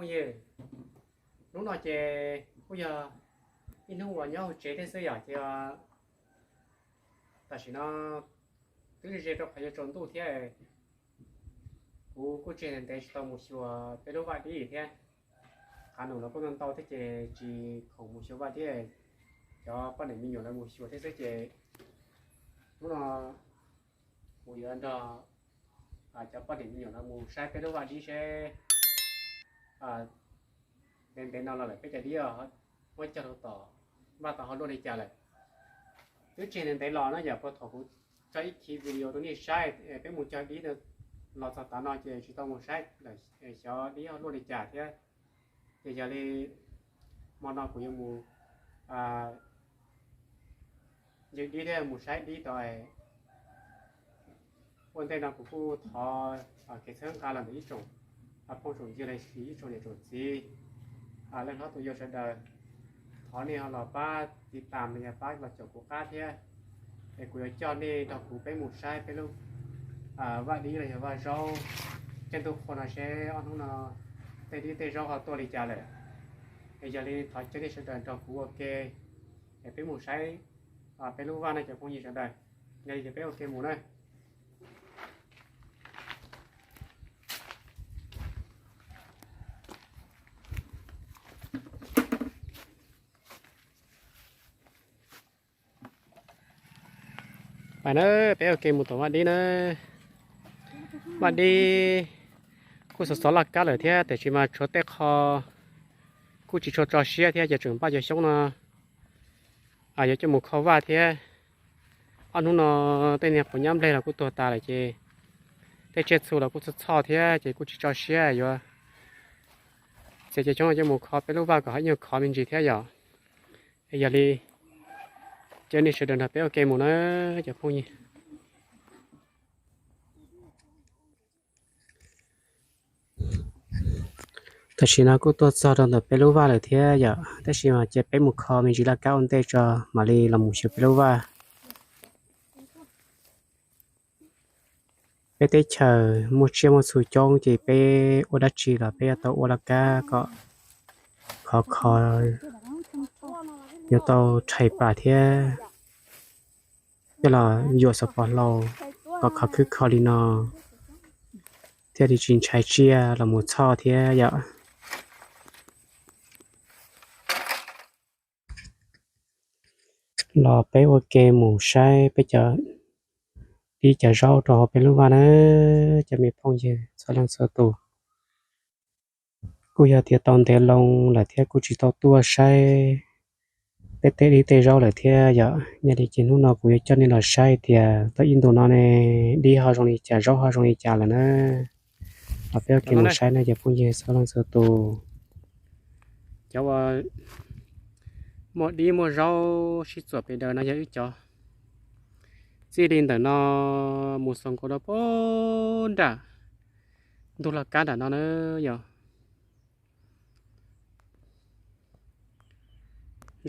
Phooj ywg, hnub no ces kuj yog ib hnub uas nyob hauv tsev thiab xwb yom, ces tam sim no twb ze ze rau qhov yuav tsaus ntuj thiab, kuv kuj tsis ntev tsis tau mus xyuas peb lub vaj dib thiab. Qav num los kuj ntau ntau thiab ces tsis khoom mus xyuas vaj dib, cov poj niam me nyuam lawv mus xyuas thiab xwb ces hnub no kuv yuav nrog cov poj niam me nyuam no mus saib peb lub vaj dib seb ntev ntev no los lawm peb cov dib muab cog rau tom vaj tau ho luaj li cas lawm. Twb tsis ntev ntev los no yom, puag thaum kuv tso ib khib video rau nej saib peb mus cog dib los txog tav no ces tsis tau mus saib lawm xyov dib ho luaj li cas thiab. Ces yog li hmo no kuv yuav mus ncig dib thiab mus saib dib tau. Ua ntej no kuv kuj thov kev txhawb nqa los ntawm ib tsoom phooj tsoom ywg los sis ib tsoom niam tsoom txiv, leej hlob tus yau sawv daws, thov nej ho los pab tiv tas los yog pab los caum kuv qab thiab. Es kuv yuav coj nej nrog kuv peb mus saib peb lub vaj dib los yog vaj zaub, caij ntuj qhua no seb ob hnub no tej dib tej zaub ho tuaj li cas lawm. Es yog li thov caw nej sawv daws nrog kuv ua ke, es peb mus saib peb lub vaj no cov phooj ywg sawv daws. Yog li ces peb ua ke mus na. Pais na, peb ua ke mus tom vaj dib na. Vaj dib kuj xov xov laj kab lawm thiab tiam sis mas tshuav tej qho kuj tsis tshua tso siab thiab ces tseem npaj cov xyoob no yuav coj mus kho vaj thiab. Ob hnub no tej niag quav nyab npleg los kuj tuag tas lawm ces tej tsiaj txhu los kuj txhoj txhoj thiab ces kuj tsis tso siab yuav txiav cov xyoob no coj mus kho peb lub vaj kom ho ib nyuag khov me ntsis thiab yom. Yog li caw nej sawv daws nrog peb ua ke mus na cov phooj ywg. Tam sim no kuj tuaj txog rau ntawm peb lub vaj lawm thiab yom, tab sis mas cia peb mus kho me ntsis laj kab ua ntej tso mam li los mus xyuas peb lub vaj. Peb teb chaws muaj tsiaj muaj txhu coob ces peb ua dab tsi los peb yuav tau ua laj kab kom khov kho, yuav tau rhais pas thiab coj los yuam xov pos hlau kom khov khwb kho li no thiaj li tsis ntshai tsiaj los mus txhoj thiab yom. Los peb ua ke mus saib peb cov dib cov zaub rau hauv peb lub vaj na, cov me phooj ywg txhua leej txhua tus. Kuj yog tias tau ntev loo lawm thiab kuj tsis tau tuaj saib peb tej dib tej zaub lawm thiab yom. Yog li ces hnub no kuv yuav coj nej los saib tias tau ib ntus no ne dib ho zoo li cas zaub ho zoo li cas lawm na. Los peb ua ke mus saib na cov phooj ywg txhua leej txhua tus. Cov uas muaj dib muaj zaub sib txuam pes daws no yog wb cov. Txij li ntawm no mus xaus nkaus rau pem nram ntug laj kab nram no na yom.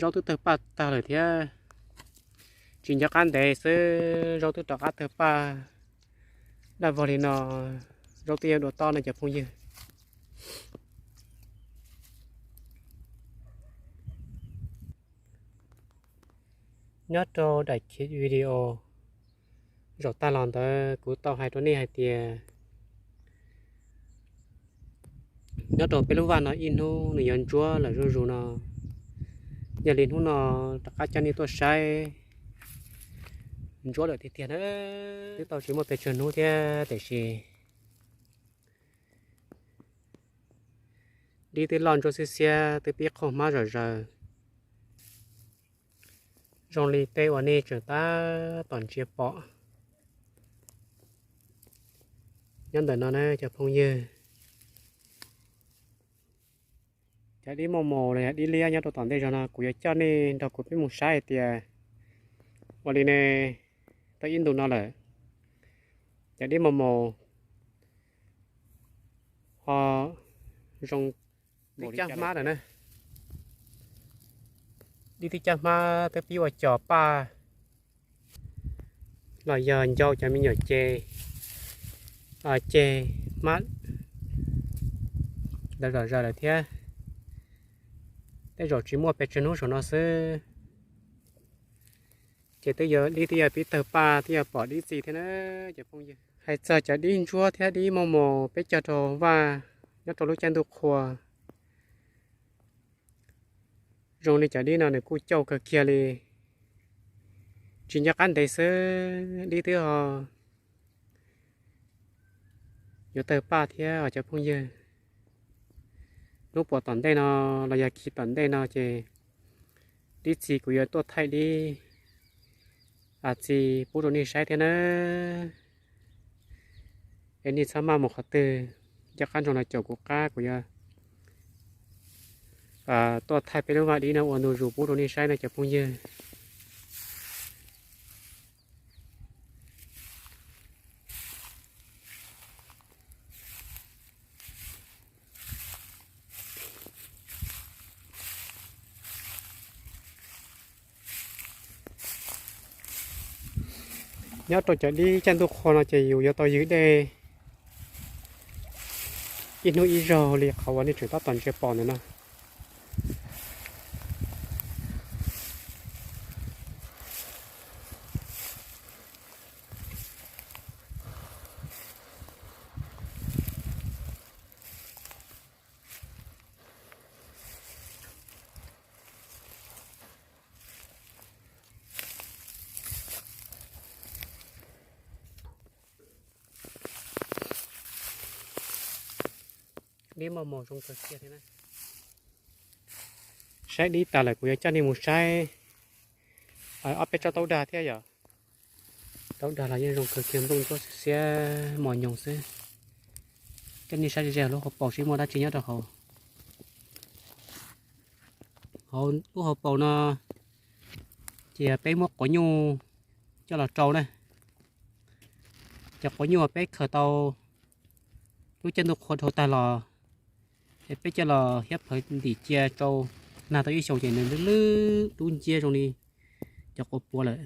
Zaub twb tawg paj tag lawm thiab. Tsis nco qab ntev xwb zaub twb rov qab tawg paj daj vog li no. Zaub twb yuav dua tob no cov phooj ywg. Nyob rau daim video zaum tag los ntawd kuv tau hais rau nej hais tias nyob rau peb lub vaj no ib hnub nws yuav ntsuab lawm zuj zus no. Yog li hnub no rov qab coj nej tuaj saib ntsuab lawm tiag tiag na. Twb tau tsis muaj pes tsawg hnub thiab tiam sis dib twb loj ntsuab xiab xiab twb pib qhooj hmab zom zaws. Zoo li tej uas nej tseem tab tom ntsia pom nyob ntawm no na cov phooj ywg. Cov dib muaj mos los yog dib liab nyob rau tom ntej zog no kuv yuav coj nej nrog kuv peb mus saib hais tias ua li ne, tau ib ntus no lawm cov dib muaj mos ho zoo. Twb cab hmab lawm na. Dib twb cab hmab twb pib ua cos paj los yog ncau cov me nyuam ces, ces hmab ntawd zom zaws lawm thiab. Tej zaum tsis muaj pes tsawg hnub saum no xwb, ces twb yuav dib twb yuav pib tawg paj twb yuav pom dib txias thiab na cov phooj ywg. Hais txog cov dib ntsuab thiab dib mos mos peb cog rau vaj nyob rau lub caij ntuj qhua, zoo li cov dib no nws kuj cauj kawg kiag li, tsis nco qab ntev xwb dib twb ho yuav tawg paj thiab os cov phooj ywg. Hnub puas tom ntej no los yog khi tom ntej no ces dib txias kuv yuav tuaj thaij dib txias pub rau nej saib thiab nawb. Es nej txhob maj mus qhov twg, nco qab ntsoov los caum kuv qab kuv yuav tuaj thaij peb lub vaj dib no ua ntu zus pub rau nej saib no cov phooj ywg. Nyob rau cov dib caij ntuj qhua no ces yus yuav tau ywg dej ib hnub ib zaug li qhov uas nej tseem tab tom ntsia pom ntawm no. Dib mos mos zoo kawg kiag thiab na. Saib dib tas lawm kuv yuav coj nej mus saib ob peb tsob taub dag thiab yom. Taub dag los yeej zoo kawg kiag, nplooj ntsuab xiab mos nyoos xwb. Coj nej saib ze ze lub hauv paus seb muaj dab tsi nyob rau hauv. Hauv lub hauv paus no ces yog peb muab quav nyuj coj los rau na. Cov quav nyuj uas peb khaws tau lub caij ntuj qhua dhau tag los es peb coj los hiab plhawv ntim cia rau nag tau ib xyoos ces nws lwj lwj dub nciab zoo li cov quav puav lawm.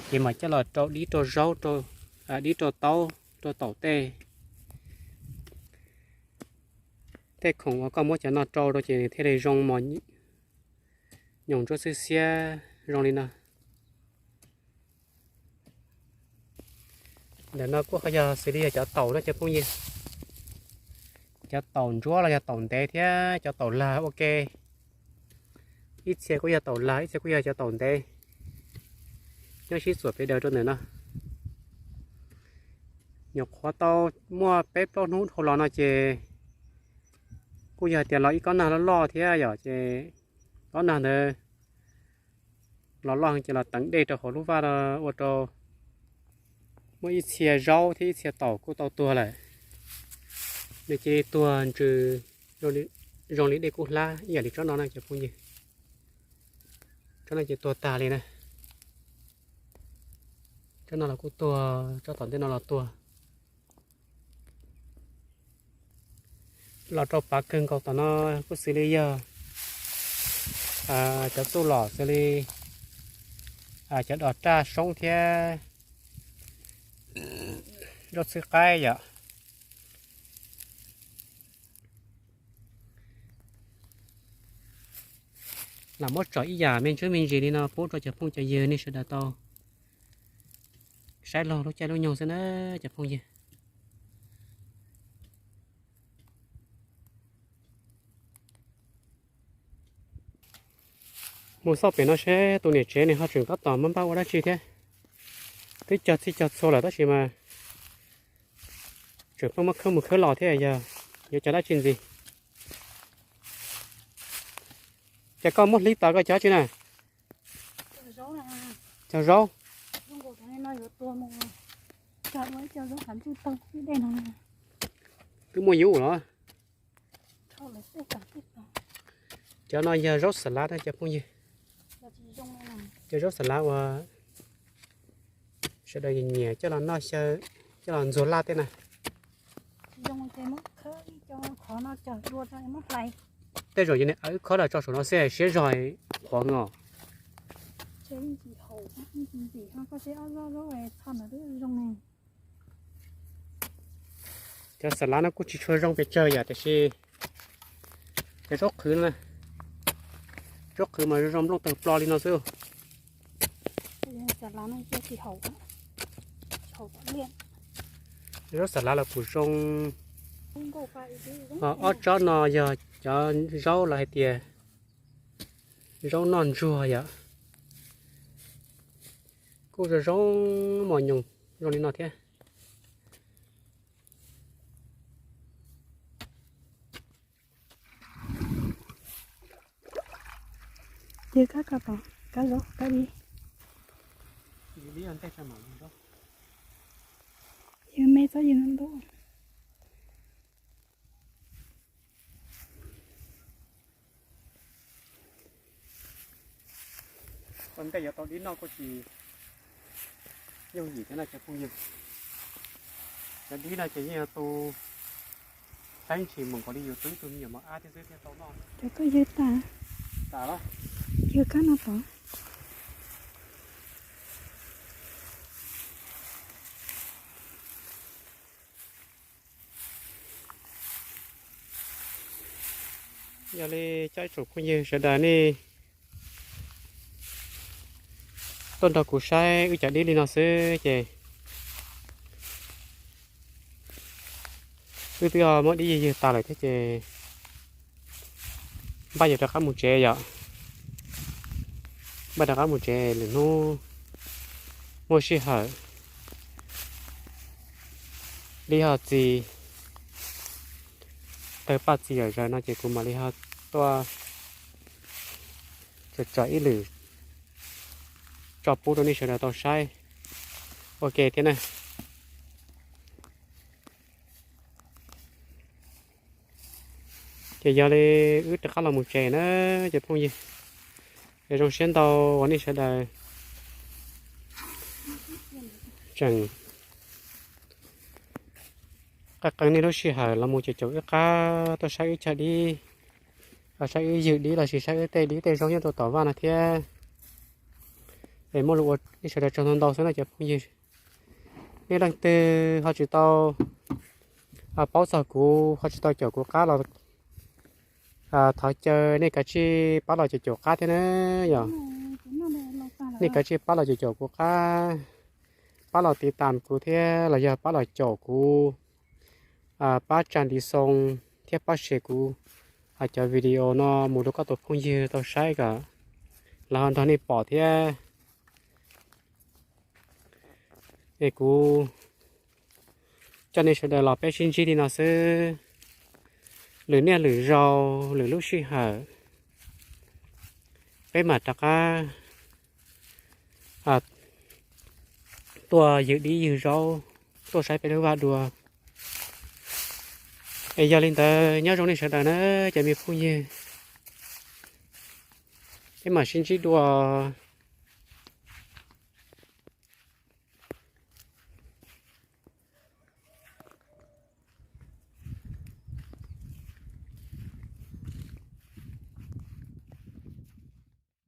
Ces mam coj los rau dib rau zaub, dib rau taub rau taum tej, tej khoom uas koj muab cov no rau rau ces nws thiaj li zoo mos nyoos ntsuab xwb xiab zoo li no. Ntawm no kuj ho yog xws li yog cov taum no cov phooj ywg. Cov taum ntsuab los yog taum ntev thiab cov taum lag ua ke. Ib txhia kuj yog taum lag, ib txhia kuj yog cov taum ntev. Nyob sib txuam pes daws rau ntawm no. Nyuam qhuav tau muaj peb plaub hnub dhau los no ces kuj yog tias los ib kob nag loj loj thiab yom, ces kob nag ntawd los loj ces los teev dej rau hauv lub vaj ua rau muaj ib txhia zaub thiab ib txhia taum kuj tau tuag lawm. Nws cia li tuag ntsws zoo li dej kub hlab ib yam li tsob no na cov phooj ywg. Tsob no ces tuag tag li na. Tsob no los kuj tuag, tsob tom ntej no los tuag. Los rau pav kawg nkaus tom no kuj xws li yog cov txuj lom xws li cov dos raj soob thiab zaub txhwb qaib yom. Lam muab tsom ib yam me ntsuab me ntsis li no pub rau cov phooj cov ywg nej sawv daws tau saib laug lub caij lub nyoog xwb na cov phooj ywg. Mus xauj pem no seb tus niam tsev nws ho tseem tab tom npaj npaj ua dab tsi thiab. Twb cog txhij cog txhua lawm tab sis mas tseem pheej muab khawb mus khawb los thiab, yog yuav cog dab tsi ntxiv? Ces koj muab hlib tas koj cog dab tsi na? Cog zaub. Twb muaj yub los. Cov no yog zaub xas lav na cov phooj ywg. Cov zaub xas lav uas sawv daws nyiam nyiam coj los noj xyaw, coj los ntxuag laj tej na. Tej zaum yus niam aw khob los tso saum no xwb siab zog qhuav os. Cov xav lav no kuj tsis tshua zoo pes tsawg yom, tiam sis cov zaub qhwv no, zaub qhwv mas zoo zoo nplooj tawg plo li no xwb. Zaub xav lav los kuj zoo. Ob tsob no yog cov zaub los hais tias zaub noj ntsuag yom. Kuj zoo zoo mos nyoos zoo li no thiab. Yawg kab ko tom kab zaub kab dib. Yawg me txob yawg ntub. Ua ntej yuav tau dib noj kuj tsis yooj yim thiab no cov phooj ywg. Cov dib no ces yeej yog tu teeb tshis mus nkaus li yus tu ib tug me nyuam mos ab thiab xwb thiaj tau noj. Cov tuaj yawg tas. Tas los? Yawg kab no pom. Yog li coj ib tsoom phooj ywg sawv daws nej tuaj nrog kuv saib wb cov dib li no xwb ces wb twb muab dib ywg ywg tas lawm thiab ces npaj yuav rov qab mus tsev yom. Npaj rov qab mus tsev, lwm hnub muaj sij hawm, dib ho txi, tawg paj txi yam zaws no ces kuv mam li ho tuaj tso ib lwm tso pub rau nej sawv daws tau saib ua ke thiab na. Ces yog li wb rov qab los mus tsev na cov phooj ywg. Es zoo siab ntau uas nej sawv daws tseem qee qee nej lub sij hawm los mus caum caum wb qab tuaj saib wb cog dib, saib wb ywg dib lossis saib wb tej dib tej zaub nyob rau tom vaj no thiab. Es muaj lus ua nej sawv daws tsaug ntau ntau xwb no cov phooj ywg. Nej leej twg ho tsis tau paub txog kuv, ho tsis tau caum kuv qab los thov caw nej kav tsij pab los caum caum qab thiab na yom. Nej kav tsij pab los caum caum kuv qab, pab los tiv tam kuv thiab los yog pab los caum kuv, pab tsa ntiv xoo thiab pab share kuv cov video no mus rau koj tus phooj ywg tau saib kom lawv ho nrog nej pom thiab. Es kuv coj nej sawv daws los peb sib ntsib li no xwb. Lwm niaj lwm zaus lwm lub sij hawm peb mam rov qab tuaj ywg dib ywg zaub, tuaj saib peb lub vaj dua. Es yog li ntawd nyob zoo nej sawv daws na cov me phooj ywg, peb mam sib ntsib dua